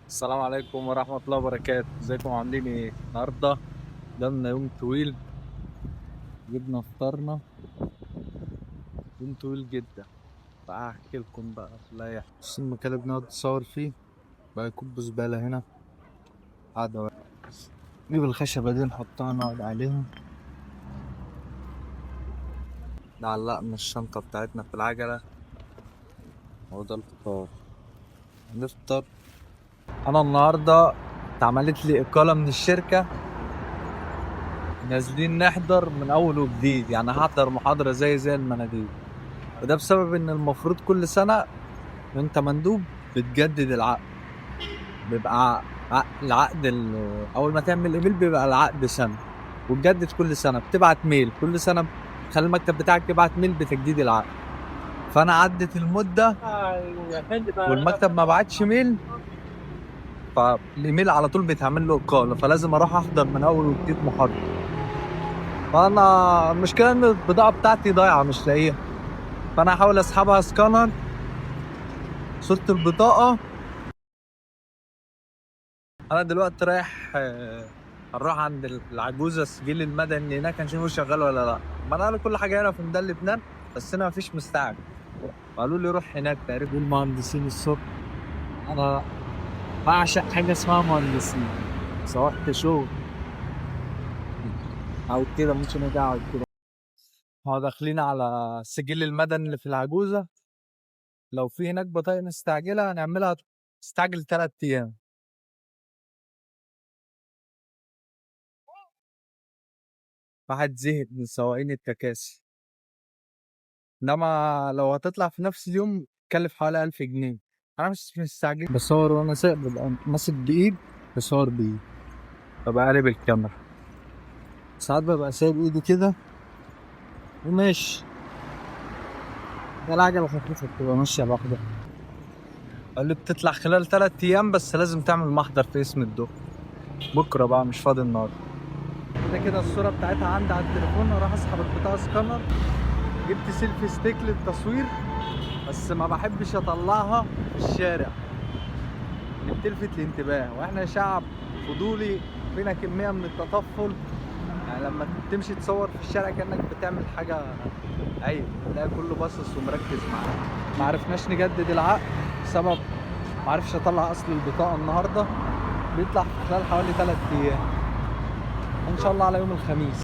السلام عليكم ورحمة الله وبركاته. ازيكم عاملين ايه؟ النهاردة قدامنا يوم طويل، جبنا فطارنا، يوم طويل جدا. فهحكي لكم بقى. لا يعني بس المكان اللي بنقعد نتصور فيه بقى يكب زبالة هنا، قاعدة بقى. نجيب الخشبة دي نحطها نقعد عليها. علقنا الشنطة بتاعتنا في العجلة، هو ده الفطار، هنفطر. أنا النهاردة اتعملت لي إقالة من الشركة، نازلين نحضر من أول وجديد، يعني هحضر محاضرة زي المناديب. وده بسبب إن المفروض كل سنة وأنت مندوب بتجدد العقد، بيبقى العقد أول ما تعمل إيميل بيبقى العقد سنة، وتجدد كل سنة، بتبعت mail كل سنة، تخلي المكتب بتاعك يبعت mail بتجديد العقد. فأنا عدت المدة والمكتب ما بعتش mail، فالايميل على طول بيتعمل له اقاله، فلازم اروح احضر من اول وجديد محاضرة. فانا المشكلة ان البضاعة بتاعتي ضايعة مش لاقيها، فانا هحاول اسحبها سكانر صوره البطاقة. انا دلوقتي رايح، هنروح عند العجوزة السجل المدني هناك، هنشوفه شغال ولا لا. ما انا قالوا كل حاجة هنا في ميدان لبنان، بس هنا مفيش مستعجل، قالوا لي روح هناك. تقريبا المهندسين الصبح، انا بعشق حاجة اسمها مهندسين، سواء كشغل او كده، ممكن اجي اقعد كده. هو داخلين على السجل المدني اللي في العجوزة، لو في هناك بطايق مستعجلة هنعملها تستعجل 3 أيام. واحد زهق من سواقين التكاسي، إنما لو هتطلع في نفس اليوم تكلف حوالي 1000 جنيه. أنا مش مستعجل، بصور وأنا سايق، ببقى ماسك بإيد بصور بإيد، ببقى قالب الكاميرا. ساعات ببقى سايب إيدي كده وماشي، ده العجلة خفيفة بتبقى ماشية لوحدها. قال لي بتطلع خلال 3 أيام، بس لازم تعمل محضر في اسم الدق. بكرة بقى مش فاضي النهاردة. كده كده الصورة بتاعتها عندي على التليفون، أروح أسحب البطاقة سكانر. جبت selfie stick للتصوير، بس ما بحبش أطلعها في الشارع، بتلفت الانتباه، وإحنا شعب فضولي فينا كمية من التطفل. يعني لما تمشي تصور في الشارع كأنك بتعمل حاجة عيب، تلاقي كله باصص ومركز معاك. ما عرفناش نجدد العقد بسبب ما عرفش اطلع اصل البطاقة النهاردة، بيطلع في خلال حوالي 3 ايام ان شاء الله على يوم الخميس.